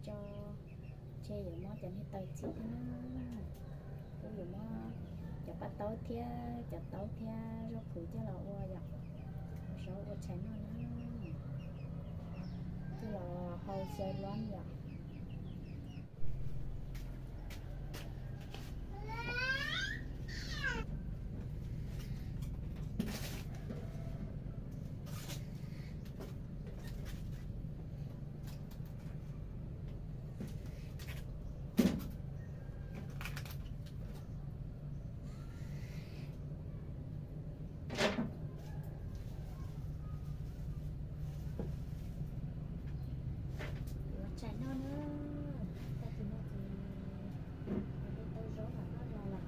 Tso, ntshe yuav muab cov niag taws txhij thiab na. Kuv yuav muab cov paj taub thiab cov taub thiab zaub qhwv coj los ua yom, ua zaub ua tshais noj na. Coj los hau xyaw luab yom. Ua tshais noj na, tag kis no ces ua tej tau zaub mam noj no lawm.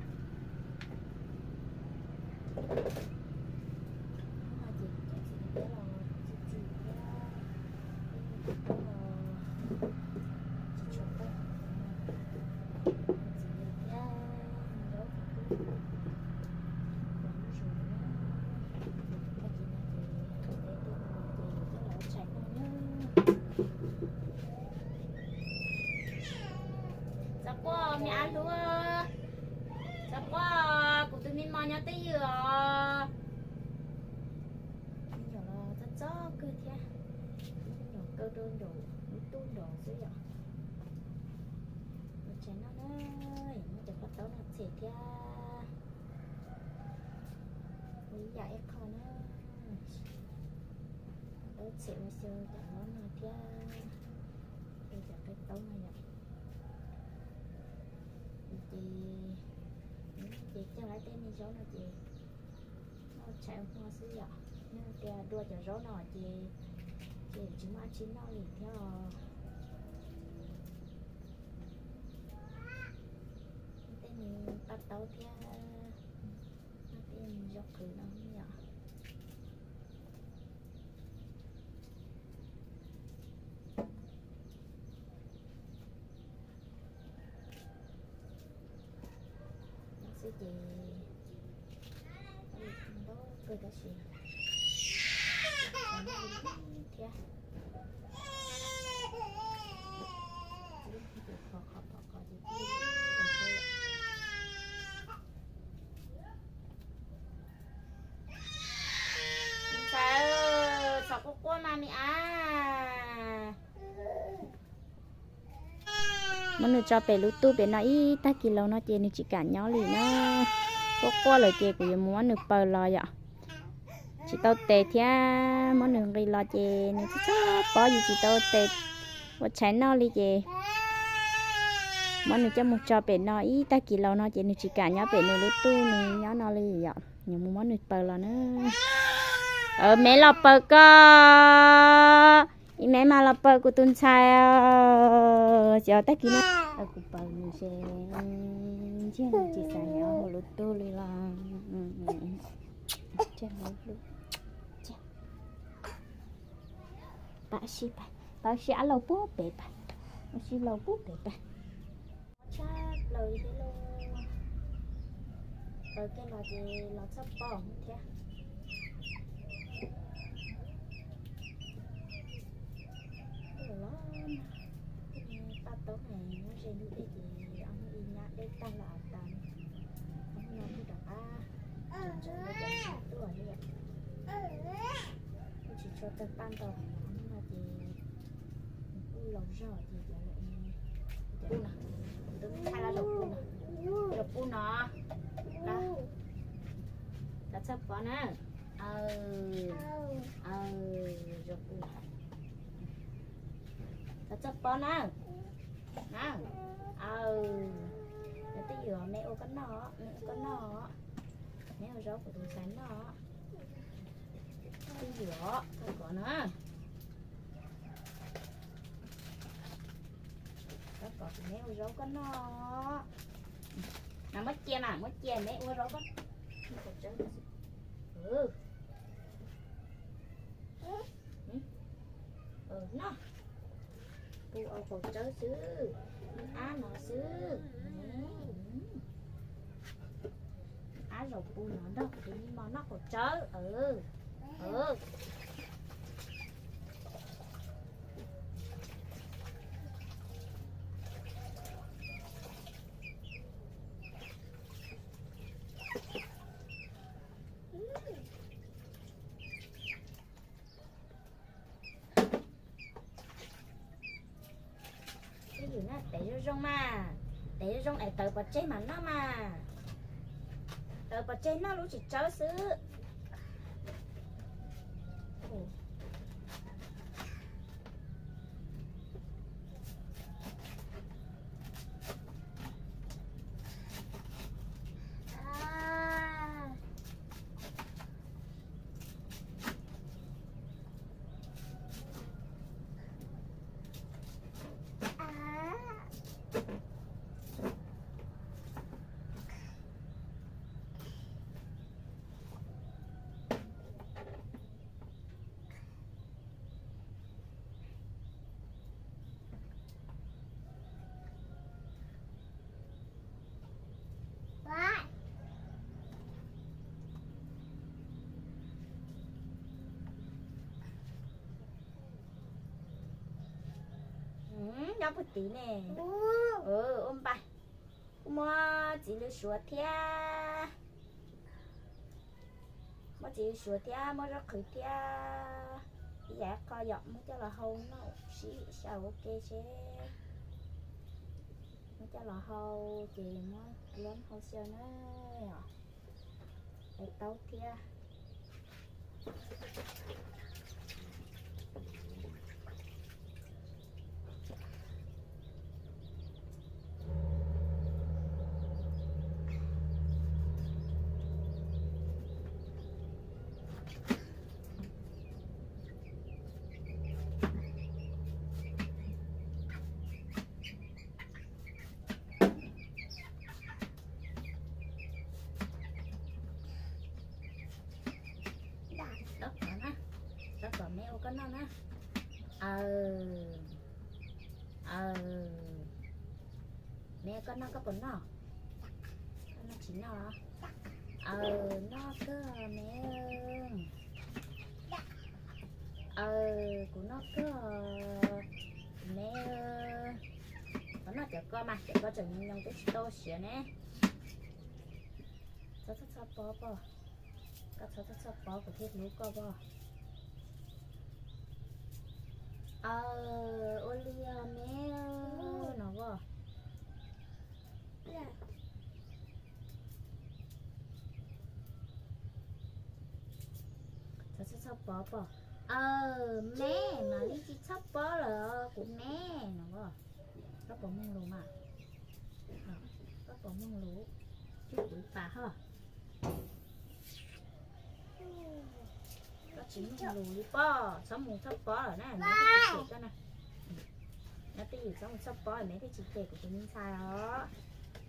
Hnub no ces cov txiv neej los txi txiv thiab, tej me tus tub los tsis tshua tau, txiv thiab zaub kuv twb ua lub zus na. Tag kis no ces tej tub ces coj los ua tshais noj na. Txhob quaj me ab hlub, txhob quaj, kuv tus me mos nyob twj ywm os. Me nyuam los txob txob kawg thiab, me nyuam kaw rau nraum lub tub nraud xwb yom. Ua tshais noj na, muab cov paj taub no txhem thiab, ua ib yam ib qho na. Taub txhem ua xyaw cov zaub no thiab, ua cov paj taub no yom. Ces, ces cog lawm tej me zaub no ces noj tshais hmo xwb yom. Yog tias dua cov zaub no ces, ces tsis muaj dab tsi noj li thiab os. Tej me paj taub thiab, tej me zaub qhwv no yom. Xwb ces ntau kawg tab sis thiab. Ntxhais, txhob quaj quaj mas me ab. Muab nws tso pem lub tub pem no ib tag kis laus no ces nws tsis kam nyob li na. Quaj quaj lawm ces kuv yuav mus muab nws paws los yom. Tsis tau tes thiab, muab nws nqis los ces nws txhob txhob pob, yus tsis tau tes ua tshais noj li ces muab nws coj mus tso pem no ib tag kis laus no ces nws tsis kam nyob pem nws lub tub, nws nyob no li yom. Yuav mus muab nws paws los na. Me los paws koj, ib me mas los paws kuv tus ntxhais os. Xyov tag kis no kuv paws nws ces ntsiag nws tsis xav nyob hauv lub tub li los. Paws si, paws si ab laus pub pem paws, paws si laus pub pem paws. Tshaj plaws li thiab lauj. Paws kiag los ces los txhob pob thiab. Los, paj taub ne nyob ze ntug dej ces ob hnub ib nyab dej tag los tas, ob hnub no kuj rov qab tseem tuaj li. Kuj tsis tshua tawg paj ntau, ob hnub no ces kuj laus zog ces cov, cov pub no, tus me ntxhais los zaum pub no, zaum pub no, los txhob pob na. Zaum pub no, los txhob pob na. Na, aw, nws twb ywm, me ua koj noj, me ua koj noj, me ua zaub kuv tus ntxhais noj, twb ywm, koj kov no. Koj kov kuv me ua zaub koj noj. Mas muab cia mas, muab cia me ua zaub koj. Noj, pub au qaum tsawb xwb, ab no xwb. Ab zaum pub no nrog kuv tus me mos noj qaum tsawb. Aw, aw. Tev zoo zoo mas, tev zoo zoo es tawv pov tseg mam noj mas. Tawv pov tseg noj lub tsis tsawb xwb. Nyob puag tid ne. Ua npais, kuj muab txiv lws suav thiab. Muab txiv lws suav thiab, muab zaub qhwv thiab. Ib yam qho yom, muab coj los hau noj sib xyaw ua ke seb. Muab coj los hau ces muab luab hau xyaw na yom. Hau taub thiab. Dob kom na, dob kom me ua koj noj na. Aw, aw, me ua koj noj koj puas noj? Koj noj tsis noj? Aw, noj kawg me. Aw, kuv noj kawg, kuv me. Koj noj cov koj mas, cov koj tseem nyoos nyoos twb tsis tau siav ne. Txhob txhob txhob pob pob, koj txhob txhob txhob pob kuv thiaj hlub koj pob. Aw, ua li os me no pob. Txhob txhob txhob pob pob. Aw, me, mam li tsis txhob pob lawm kuv me no pob. Koj puas moog lus mas? Koj puas moog lus? Coj kuv ib pas ho. Koj tsis moog lus li pob, txhob mus txhob pob lawm na, nyob twj ywm txhob mus txhob pob, me thiaj tsis cem kuv tus me ntxhais os.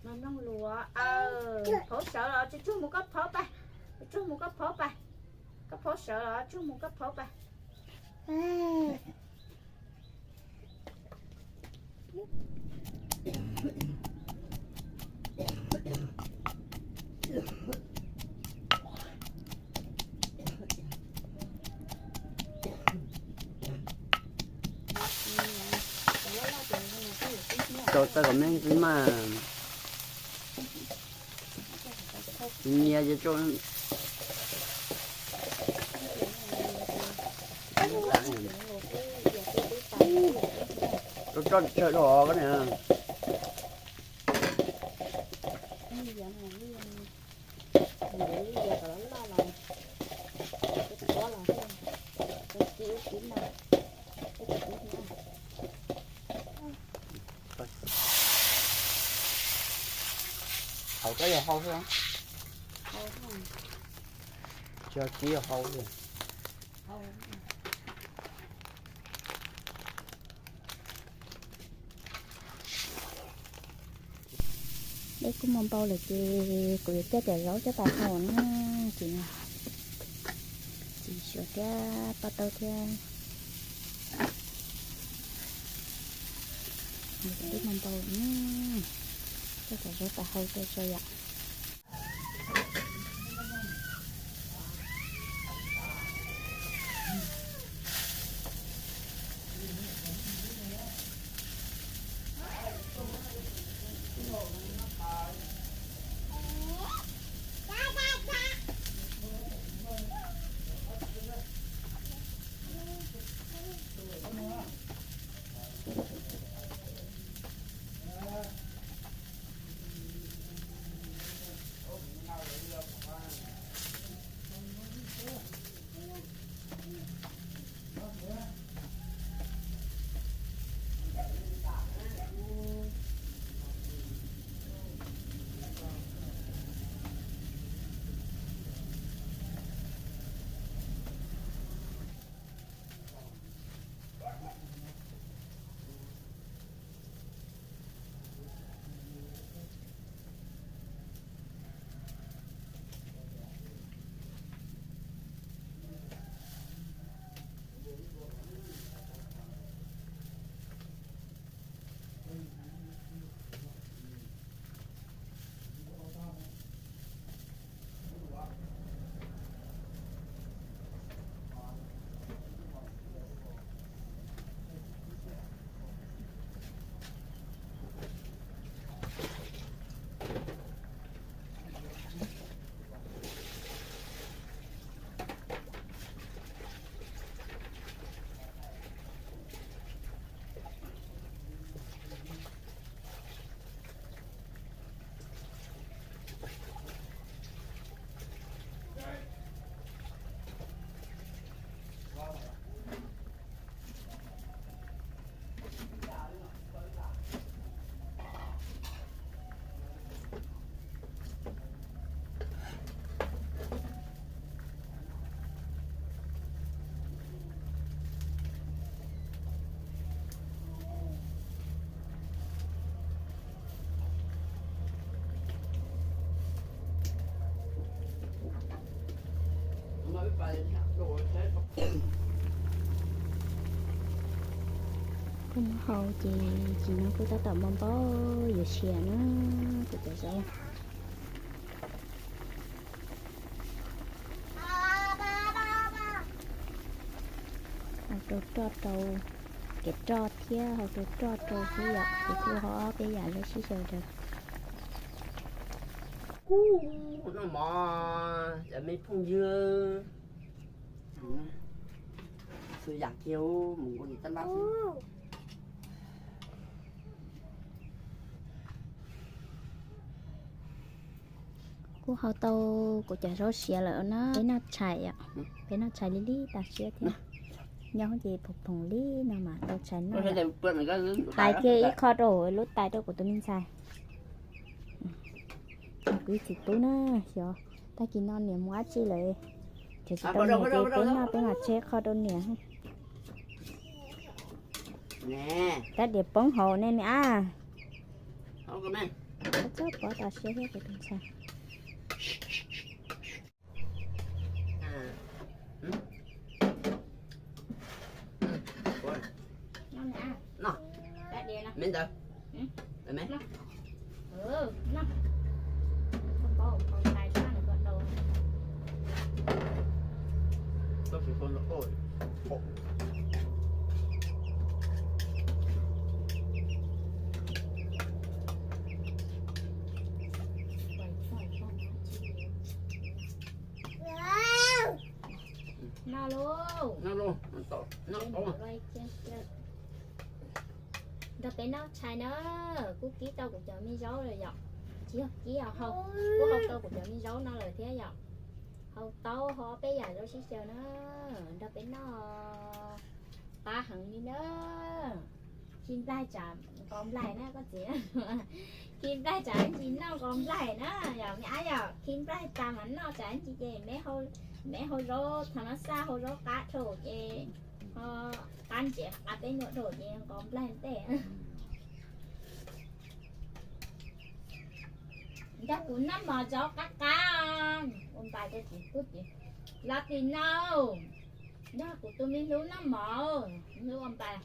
Mloog mloog lus, aw, phaub sawv los tsuag tsuag mus koj phaub pais, tsuag tsuag mus koj phaub pais, koj phaub sawv los tsuag mus koj phaub pais. Rau tawg kom me ntxiv mas. Nyias ces rau tso tsawg rau os koj niam. Hauv koj yog hau xwb. Tsis yog kib yog hau xwb. Dej kuj muag npau lawm ces kuv yuav coj cov zaub coj tas hau na. Ces txiv suav thiab paj tauj thiab. Dej muag npau lawm, coj cov zaub tas hau rau tso yom. Kuv mus hau ces tsis no kuj tab tom npau npau yuav sia na, kuv cov zaub. Hau rau roj rau kev roj thiab hau rau roj rau xwb yom, ces kuj ho ob peb yam zoo sib xyaw rau. Kuv noj mov, cov me phooj ywg, xwb yam kiag mus nkaus li tab lab xwb. Kuv hau tau kuv cov zaub siav lawm na, peb noj tshais yom, peb noj tshais li li tas siab thiab. Nyob ces phoom phoom li no mas tau tshais noj. Hais kiag ib qho rau lub tais rau kuv tus me ntxhais. Kuv ib txiv tub na, xyov tag kis no niam mus dab tsi lawm, ces tsis tau niam ces peb noj peb mam tseg qho rau niam. Rab diav poob hauv ne me ab. Txhob pov tas siab thiab kuv tus ntxhais. No lauj. Nrog peb noj tshais na, kuj kib tau kuv cov me zaub lawm yom. Tsis yog kib, hau, kuj hau tau kuv cov me zaub no lawm thiab yom. Hau taub hau peb yam zaub sib xyaw na, nrog peb noj qab heev li na. Khi nplaig tsam nqos nplaig na koj txiv. Khi nplaig tsam ntsis noj nqos nplaig na, yog me ab yom, khi nplaig tas mas noj tsam ntsis ces me hau zaub thaum no xaj hau zaub qab dhau ces ho qab ntsis qab peb nyuam dhau ces nqos nplaig ntej. Nrog kuv noj mov zaub qab qab, ua npais rau txiv tub ces los tim no, nrog kuv tus me hlub noj mov, hlub ua npais.